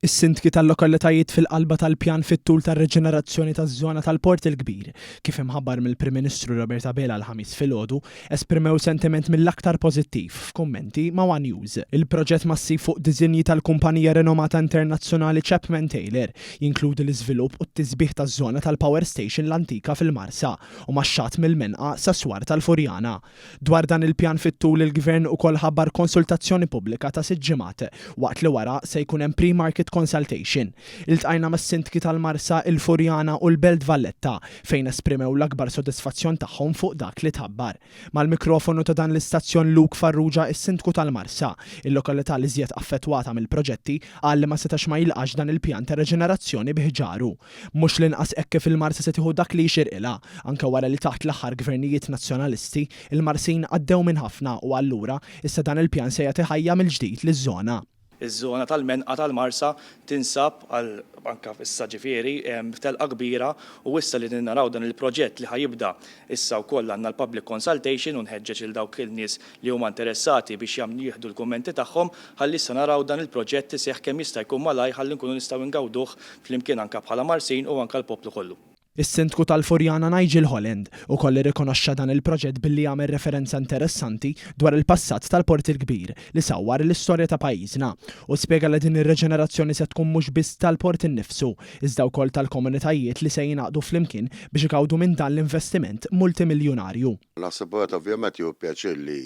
Is-sindki tal-lokalitajiet fil-qalba tal-pjan fit-tul tar-riġenerazzjoni taż-żona tal-Port il-Kbir, kif imħabbar mill-Prim Ministru Robert Abela l-Ħamis filgħodu, esprimew sentiment mill-aktar pożittiv f'kummenti ma' one News. Il-proġett massiv fuq diżinji tal-kumpanija renomata internazzjonali Chapman Taylor jinkludi l-iżvilupp u t-tisbiħ taż-żona tal-Power Station l-antika fil-Marsa u max-xatt mill-Menqa sas-Swar tal-Furjana. Dwar dan il-pjan fit-tul il-Gvern ukoll ħabbar konsultazzjoni pubblika ta' sitt ġimgħat, waqt li wara se jkun hemm pre-market consultation. Iltqajna mas-Sindki tal-Marsa, il-Furjana u l-Belt Valletta fejn esprimew l-akbar sodisfazzjon tagħhom fuq dak li tħabbar. Mal-mikrofonu ta' dan l-istazzjon Luke Farrugia is-Sindku tal-Marsa, il-lokalità l-iżjed affettwata mill-proġetti, qal li ma setax ma jilqax dan il-pjan ta' reġenerazzjoni bi ħġaru. Mhux l-inqas hekk kif il-Marsa se tieħu dak li jixirqilha, anke wara li taħt l-aħħar gvernijiet Nazzjonalisti, il-Marsin għaddew minn ħafna u allura, issa dan il-pjan se jagħti ħajja mill-ġdid liż-żona. Iż-żona tal-Menqa tal-Marsa tinsab għal anke issa ġifieri f'telqa kbira u issa li naraw dan il-proġett li ħa jibda issa wkoll għandna l-public consultation u nħeġġeġ lil dawk il-nies li huma interessati biex jagħmlu jieħdu l-kummenti tagħhom ħalli issa naraw dan il-proġett iseħħ kemm jista' jkun malajr ħalli nkunu nistgħu ngawduh flimkien anke bħala Marsin u anke l-poplu kollu. Is-Sindku tal-Furjana Nigel Holland ukoll irrikonoxxa dan il-proġett billi għamel referenza interessanti dwar il-passat tal-Port il-Kbir li sawwar l-istorja ta' pajjiżna. Hu spjega li din ir-reġenerazzjoni se tkun mhux biss tal-port innifsu, iżda wkoll tal-komunitajiet li se jingħaqdu flimkien biex igawdu minn dan l-investiment multimiljunarju. Naħseb wieħed ovvjament jieħu pjaċir li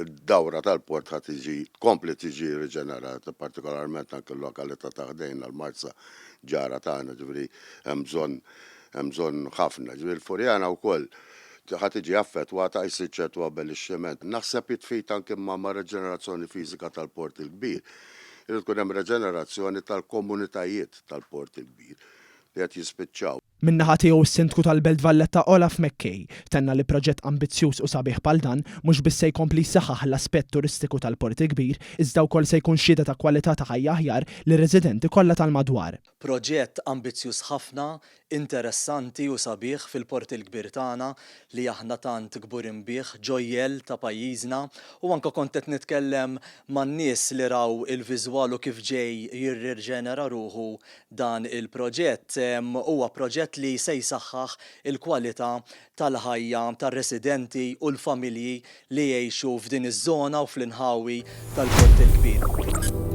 d-dawra tal-port ħa tiġi, tkompli tiġi riġenerata, partikolarment anke l-lokalità ta' ħdejna l-Marsa ġara tagħna, ġifieri hemm bżonn hemm bżonn ħafna. Ġifieri l-Furjana wkoll ħa tiġi affettwata jsir ċertu abbellixximent. Naħseb jitfit anke ma' mar-reġenerazzjoni fiżika tal-Port il-Kbir. Irid ikun hemm reġenerazzjoni tal-komunitajiet tal-Port il-Kbir li qed jispiċċaw. Min-naħa tiegħu s-Sindku tal-Belt Valletta Olaf McKay tenna li proġett ambizzjuż u sabiħ bħal dan mhux biss se jkompli jsaħħaħ l-aspett turistiku tal-Port il-Kbir iżda wkoll se jkun xhieda ta' kwalità ta' ħajja aħjar lir-residenti kollha tal-madwar. Proġett ambizzjuż ħafna, interessanti u sabiħ fil-Port il-Kbir tagħna li aħna tant kburin bih, ġojjell ta' pajjiżna u anke kont qed nitkellem man-nies li raw il-viżwal u kif ġej jirrirġenera ruħu Dan il-proġett huwa proġett li se jsaħħaħ il-kwalità tal-ħajja tar-residenti u l-familji li jgħixu f'din iż-żona u fl-inħawi tal-Port il-Kbir.